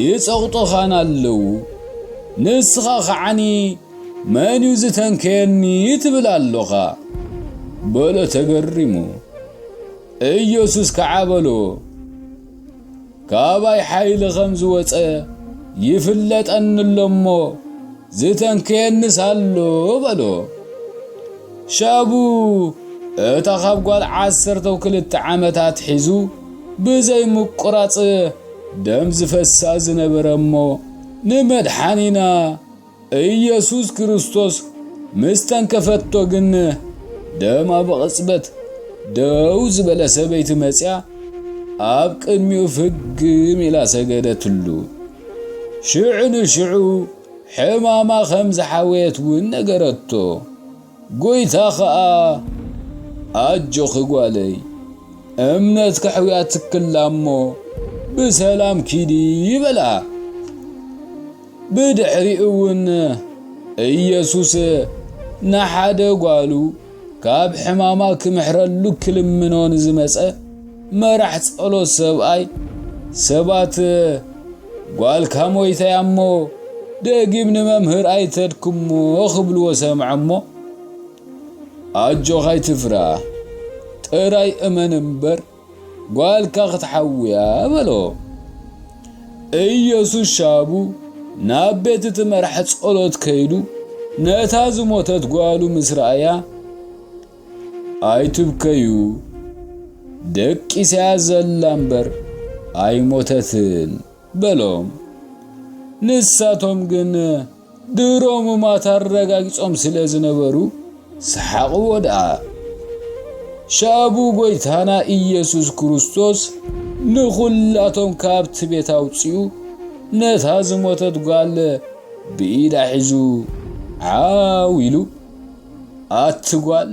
ይጸቕጡኻን ኣለዉ፣ ንስኻ ኸዓኒ መን እዩ ዝተንከየኒ ትብል ኣሎኻ?" በሎ ተገሪሙ። ኢየሱስ ከዓ በሎ፣ "ካባይ ሓይሊ ኸም ዝወጸ ይፍለጠኒ ኣሎ እሞ፣ ዝተንከየንስ ኣሎ" በሎ። ሻቡ እታ ኻብ ጓል ዓሰርተው ክልተ ዓመት ኣትሒዙ ብዘይ ምቁራጽ ደም ዝፈሳ ዝነበረ እሞ፣ ንመድሓኒና ኢየሱስ ክርስቶስ ምስ ተንከፈቶ ግን፣ ደማ ብቕጽበት ደው ዝበለ ሰበይቲ መጺኣ ኣብ ቅድሚኡ ፍግም ኢላ ሰገደትሉ። ሽዑ ንሽዑ ሕማማ ከም ዝሓወየት እውን ነገረቶ። ጎይታ ኸኣ፣ "ኣጆኺ ጓለይ፣ እምነትኪ ኣሕውያትክላ እሞ ብሰላም ኪዲ" በላ። ብድሕሪኡ እውን ኢየሱስ ንሓደ ጓሉ ካብ ሕማማ ክምሕረሉ ክልምኖ ንዝመጸ መራሕ ጸሎት ሰብኣይ፣ ሰባት፣ "ጓልካ ሞይታ እያ እሞ፣ ደጊም ንመምህር ኣይተድክሞ" ክብልዎ ሰምዐ እሞ፣ "ኣጆኻ ኣይትፍራህ፣ ጥራይ እመን እምበር፣ ጓልካ ክትሓዊ እያ" በሎ። ኢየሱስ ሻቡ ናብ ቤት እቲ መራሕ ጸሎት ከይዱ፣ ነታ ዝሞተት ጓሉ ምስ ረኣያ፣ "ኣይትብከዩ፣ ደቂሳ እያ ዘላ እምበር ኣይሞተትን" በሎም። ንሳቶም ግን ድሮ ምማታ ኣረጋጊጾም ስለ ዝነበሩ፣ ሰሓቕዎ ደኣ። ሻቡ ጎይታና ኢየሱስ ክርስቶስ ንኹላቶም ካብቲ ቤት ኣውጺኡ፣ ነታ ዝሞተት ጓል ብኢዳ ሒዙ ዓው ኢሉ፣ "ኣቲ ጓል፣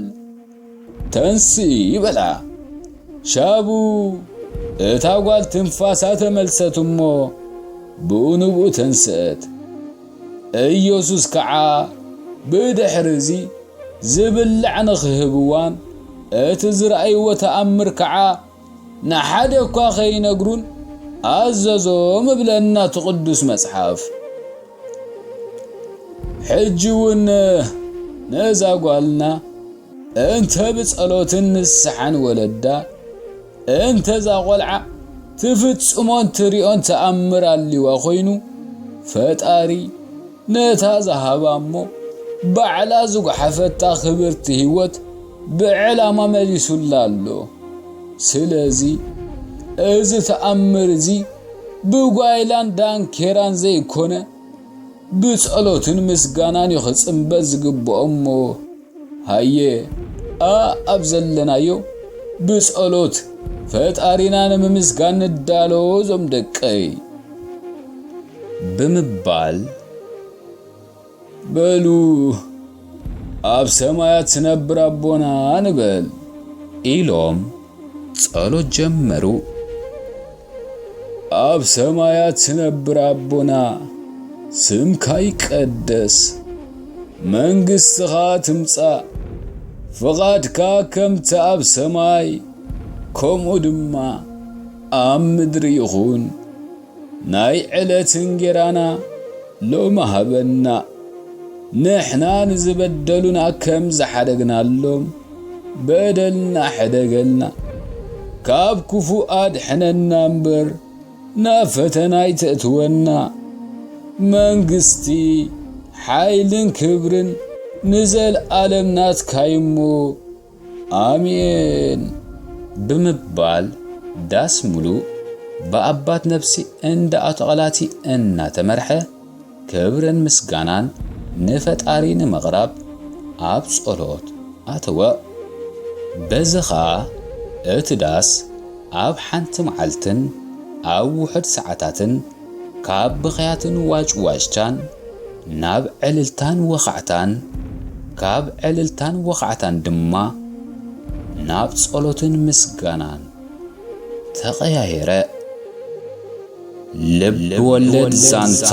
ተንስኢ" በላ። ሻቡ እታ ጓል ትንፋሳ ተመልሰት እሞ፣ ብኡ ንብኡ ተንስአት። ኢየሱስ ከዓ ብድሕሪ እዚ ዝብላዕ ንኽህብዋን፣ እቲ ዝረኣይዎ ተኣምር ከዓ ንሓደ እኳ ኸይነግሩን ኣዘዞም እብለና እቲ ቅዱስ መጽሓፍ። ሕጂ እውን ነዛ ጓልና እንተ ብጸሎትን ንስሓን ወለዳ፣ እንተ እዛ ቖልዓ ትፍጽሞን ትሪኦን ተኣምር ኣልዋ ኾይኑ፣ ፈጣሪ ነታ ዝሃባ እሞ ባዕላ ዝጓሓፈታ ክብርቲ ህይወት ብዕላማ መሊሱላ ኣሎ። ስለዚ እዚ ተኣምር እዚ ብጓይላን ዳንኬራን ዘይኮነ፣ ብጸሎትን ምስጋናን እዩ ክጽንበ ዝግብኦ እሞ፣ ሃየ፣ ኣብ ዘለናዮ ብጸሎት ፈጣሪና ንምምስጋን ንዳሎ፣ እዞም ደቀይ። ብምባል፣ በሉ፣ ኣብ ሰማያት ትነብር ኣቦና ንበል። ኢሎም ጸሎት ጀመሩ። ኣብ ሰማያት ትነብር ኣቦና፣ ስምካ ይቀደስ፣ መንግስትኻ ትምጻእ፣ ፍቓድካ ከምቲ ኣብ ሰማይ ከምኡ ድማ ኣብ ምድሪ ይኹን። ናይ ዕለት እንጌራና ሎሚ ሃበና። ንሕና ንዝበደሉና ከም ዝሓደግናሎም በደልና ሕደገልና። ካብ ክፉእ ኣድሕነና እምበር፣ ናብ ፈተና ኣይተእትወና። መንግስቲ፣ ሓይልን ክብርን ንዘለኣለም ናትካ እዩ እሞ፣ ኣሜን። ብምባል፣ ዳስ ሙሉእ ብኣባት ነፍሲ እንዳ ኣቶ ቐላቲ እናተመርሐ፣ ክብርን ምስጋናን ንፈጣሪ ንምቕራብ ኣብ ጸሎት ኣተወ። በዚ ኸኣ እቲ ዳስ ኣብ ሓንቲ መዓልትን ኣብ ውሑድ ሰዓታትን ካብ ብኽያትን ዋጭዋጭታን ናብ ዕልልታን ወኻዕታን፣ ካብ ዕልልታን ወኻዕታን ድማ ናብ ጸሎትን ምስጋናን ተቐያየረ። ልብ ወለድ ዛንታ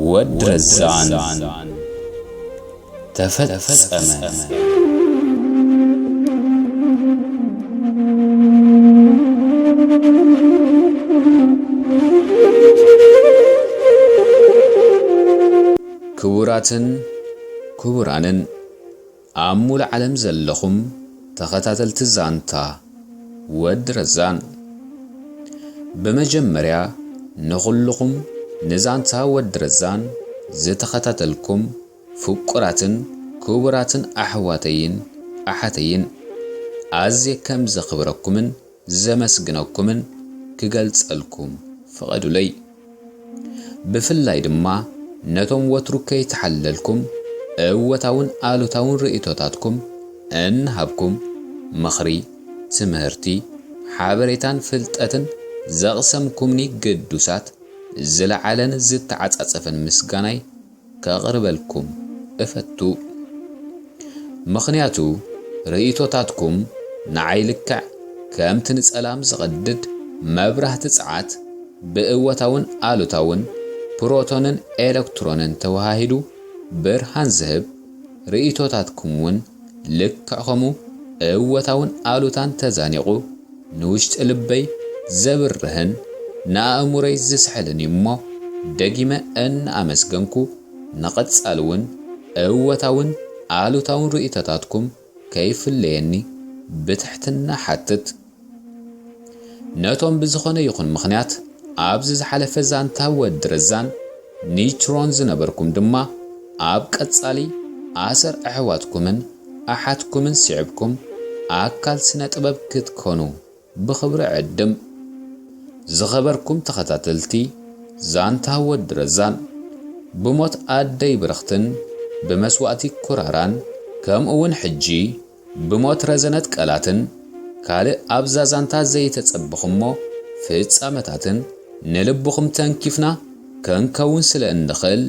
ወድ ረዛን ተፈጸመ። ክቡራትን ክቡራንን ኣብ ሙሉእ ዓለም ዘለኹም ተኸታተልቲ ዛንታ ወድ ረዛን፣ ብመጀመርያ ንኹልኹም ንዛንታ ወድ ረዛን ዝተኸታተልኩም ፍቁራትን ክቡራትን ኣሕዋተይን ኣሓተይን ኣዝየ ከም ዘኽብረኩምን ዘመስግነኩምን ክገልጸልኩም ፍቐዱለይ። ብፍላይ ድማ ነቶም ወትሩ ከይተሓለልኩም እወታውን ኣሉታውን ርእይቶታትኩም እናሃብኩም ምኽሪ፣ ትምህርቲ፣ ሓበሬታን ፍልጠትን ዘቕሰምኩምኒ ግዱሳት ዝለዓለን ዝተዓጻጸፈን ምስጋናይ ከቕርበልኩም እፈቱ። ምኽንያቱ ርእይቶታትኩም ንዓይ ልክዕ ከምቲ ንጸላም ዝቐድድ መብራህቲ ጸዓት ብእወታውን ኣሉታውን ፕሮቶንን ኤለክትሮንን ተወሃሂዱ ብርሃን ዝህብ፣ ርእይቶታትኩም እውን ልክዕ ከምኡ እወታውን ኣሉታን ተዛኒቑ ንውሽጢ ልበይ ዘብርህን ንኣእምሮይ ዝስሕልን እዩ እሞ፣ ደጊመ እናኣመስገንኩ፣ ንቐጻሊ እውን እወታውን ኣሉታውን ርእይቶታትኩም ከይፍለየኒ ብትሕትና ሓትት። ነቶም ብዝኾነ ይኹን ምኽንያት ኣብዚ ዝሓለፈ ዛንታ ወዲ ረዛን ኒችሮን ዝነበርኩም ድማ፣ ኣብ ቀጻሊ ኣሰር ኣሕዋትኩምን ኣሓትኩምን ስዒብኩም ኣካል ስነ ጥበብ ክትኮኑ ብኽብሪ ዕድም። ዝኸበርኩም ተኸታተልቲ ዛንታ ወዲ ረዛን፣ ብሞት ኣደይ ብርኽትን ብመስዋእቲ ኩራራን፣ ከምኡ እውን ሕጂ ብሞት ረዘነት ቀላትን ካልእ ኣብዛ ዛንታ ዘይተጸበኹሞ ፍጻመታትን ንልብኹም ተንኪፍና ከንከውን ስለ እንኽእል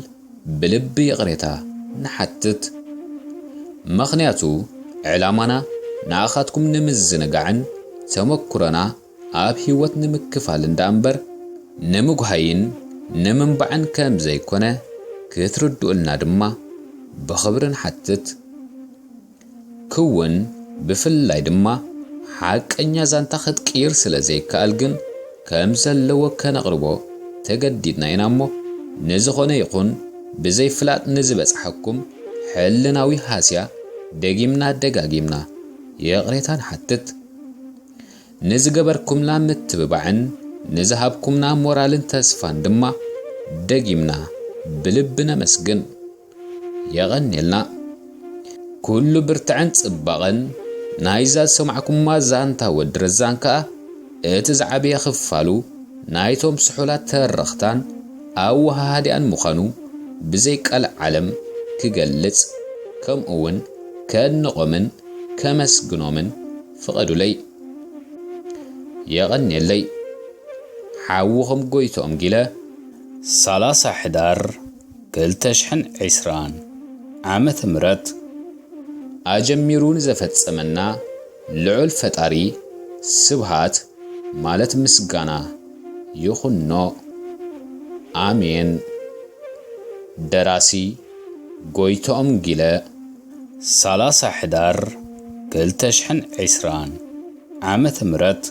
ብልቢ ይቕሬታ ንሓትት። ምኽንያቱ ዕላማና ንኣኻትኩም ንምዝንጋዕን ተመኩሮና ኣብ ህይወት ንምክፋል እንዳ እምበር ንምጉሃይን ንምንባዕን ከም ዘይኮነ ክትርድኡልና ድማ ብኽብሪ ንሓትት። ክውን ብፍላይ ድማ ሓቀኛ ዛንታ ክትቅይር ስለ ዘይከኣል ግን ከም ዘለዎ ከነቕርቦ ተገዲድና ኢና እሞ፣ ንዝኾነ ይኹን ብዘይፍላጥ ንዝበጽሓኩም ሕልናዊ ሃስያ ደጊምና ደጋጊምና ይቕሬታ ንሓትት። ንዝገበርኩምና ምትብባዕን ንዝሃብኩምና ሞራልን ተስፋን ድማ ደጊምና ብልቢ ነመስግን። የቐንየልና። ኩሉ ብርትዐን ጽባቐን ናይዛ ዝሰማዕኩማ ዛንታ ወዲ ረዛን ከኣ እቲ ዝዓበየ ክፋሉ ናይቶም ስሑላት ተረኽታን ኣወሃሃዲኣን ምዃኑ ብዘይ ቃል ዓለም ክገልጽ፣ ከምኡ እውን ከድንቖምን ከመስግኖምን ፍቐዱለይ። የቐንየለይ። ሓውኹም ጎይትኦም ጊለ። ሰላሳ ሕዳር ክልተ ሽሕን ዕስራን ዓመተ ምህረት ኣጀሚሩ ንዘፈጸመና ልዑል ፈጣሪ ስብሃት ማለት ምስጋና ይኹኖ። ኣሜን። ደራሲ ጎይትኦም ጊለ። ሰላሳ ሕዳር ክልተ ሽሕን ዕስራን ዓመተ ምህረት።